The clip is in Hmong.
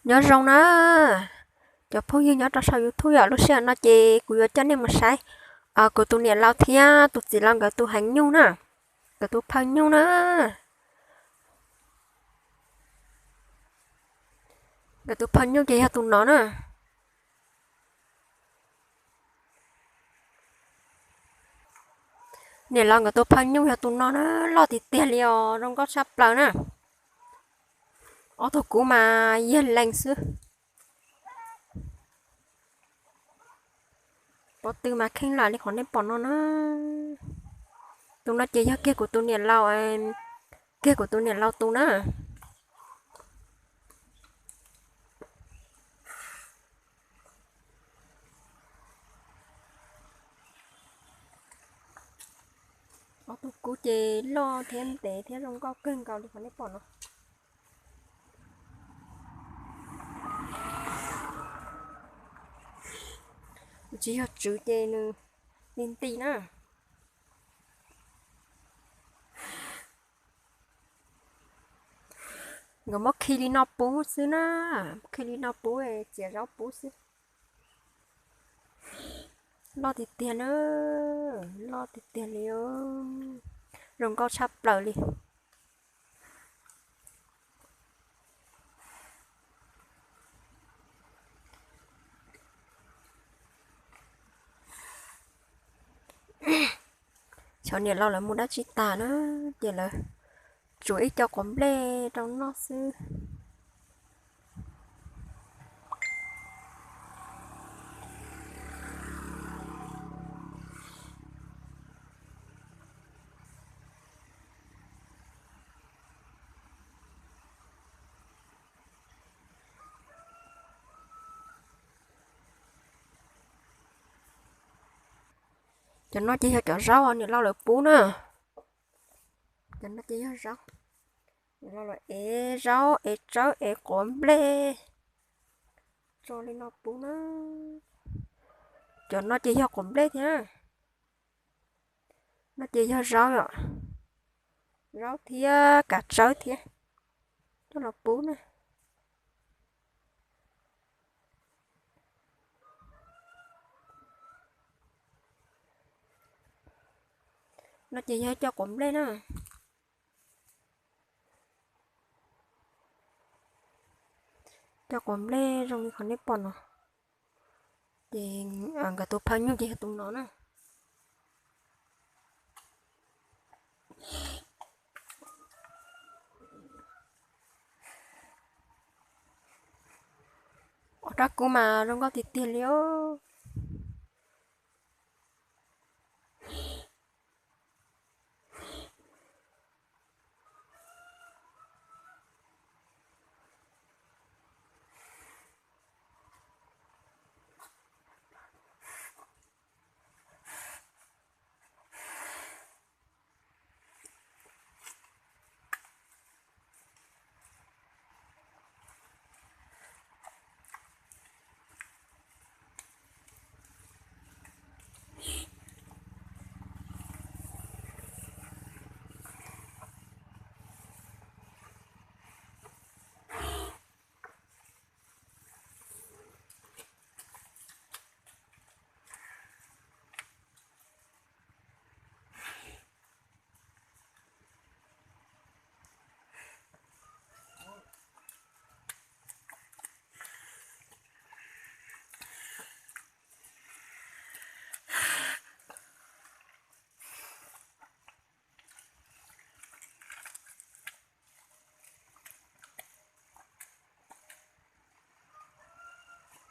Nyob zoo na, cov phooj ywg nyob rau saum YouTube yom, lub sij hawm no ces kuv yuav coj nej mus saib kuv tus niam laus thiab tus txiv laus nkawd tus heev nyuj na, nkawd tus phaw nyuj na. Nkawd tus phaw nyuj ces yog tus no na. Niam laus nkawd tus phaw nyuj yog tus no na, loj tiag tiag li os, zoo nkauj tshaj plaws na. Ob tug kub mas yog lees xwb. Pob tw mas kheej lam li qhov nej pom no na. Tus no ces yog kiag kuv tus niam laus, kiag kuv tus niam laus tus na. Ob tug kub ces loj thiab ntev thiab zoo nkauj kawg nkaus li qhov nej pom no. Tsis yog tswv ces nws nti nti na. Nkawd muab khi li no pub xwb na, khi li no pub, txiav zaub pub xwb. Loj tiag tiag na, loj tiag tiag li, zoo nkauj tshaj plaws li. Cov niam laus lawv mus dab tsi tas na, ces lawv tsuav ib co quav nplej rau noj xwb. Cov no ces yog cov zaub niam laus lawv pub na. Cov no ces yog zaub, niam laus lawv ev zaub ev tsawb ev quav nplej tso li no pub na. Cov no ces yog quav nplej thiab. No ces yog zaub, zaub thiab kav tsawb thiab, coj los pub na. No ces yog cov quav nplej na. Cov quav nplej zoo li qhov nej pom no. Ces nkawd tus phaw nyuj ces yog tus no na. Ob rab kub mas zoo nkauj tiag tiag li os.